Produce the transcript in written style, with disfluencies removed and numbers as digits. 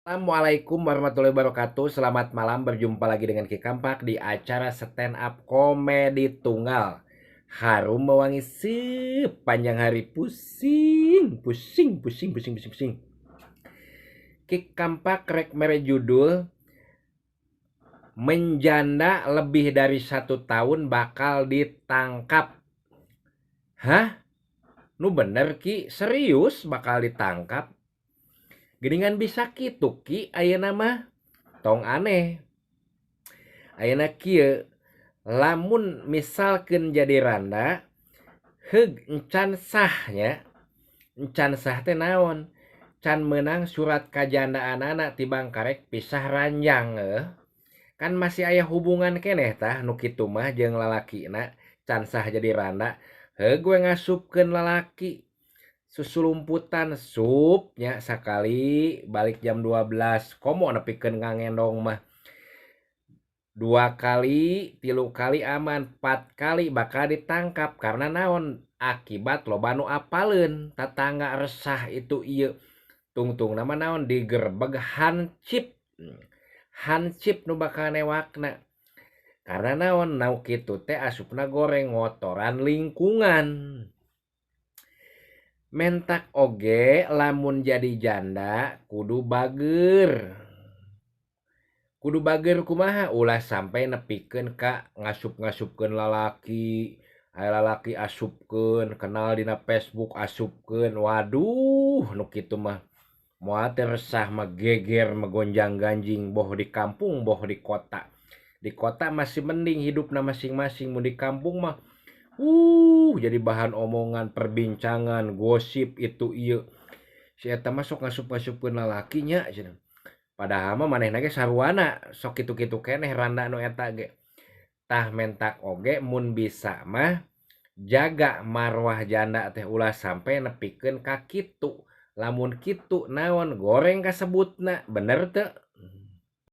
Assalamualaikum warahmatullahi wabarakatuh. Selamat malam, berjumpa lagi dengan Ki Kampak di acara stand up komedi tunggal. Harum mewangi sepanjang hari, pusing, pusing, pusing, pusing, pusing, pusing. Ki Kampak rek mere judul menjanda lebih dari 1 tahun bakal ditangkap. Hah? Nu bener Ki, serius bakal ditangkap? Geningan bisa kitu Ki ayeuna mah, tong aneh. Ayeuna kieu, lamun misalkeun jadi randa heug encan sah nya. Encan sah teh naon? Can meunang surat kajandaanana tibang karek pisah ranjang heuh. Kan masih aya hubungan keneh tah nu kitu mah jeung lalakina can sah jadi randa. Heug we ngasupkeun lalaki. Susulumputan sup nya sakali balik jam 12 komo nepikeun ngangendong mah. 2 kali, 3 kali aman, 4 kali bakal ditangkap karena naon? Akibat loba nu apaleun, tatangga resah itu ieu. Tungtungna mah naon? Digerebeg hansip. Hansip nu bakal newakna. Karena naon? Nu kitu teh asupna goreng ngotoran lingkungan. Mentak oge lamun jadi janda kudu bager. Kudu bager kumaha? Ulah sampai nepikeun ka ngasup-ngasupkeun lalaki. Aya lalaki asupkeun, kenal dina Facebook asupkeun. Waduh, nu kitu mah moal teh resah mah geger mah gonjang-ganjing boh di kampung boh di kota. Di kota masih mending hidupna masing-masing, mun di kampung mah jadi bahan omongan, perbincangan, gosip itu ieu. Si eta mah sok ngasup-ngasupkeun lalaki nya cenah. Padahal mah manehna ge saruana sok kitu-kitu keneh randa nu eta ge. Tah mentak oge mun bisa mah jaga marwah janda teh ulah sampai nepikeun ka kitu. Lamun kitu naon goreng kasebutna, bener teu?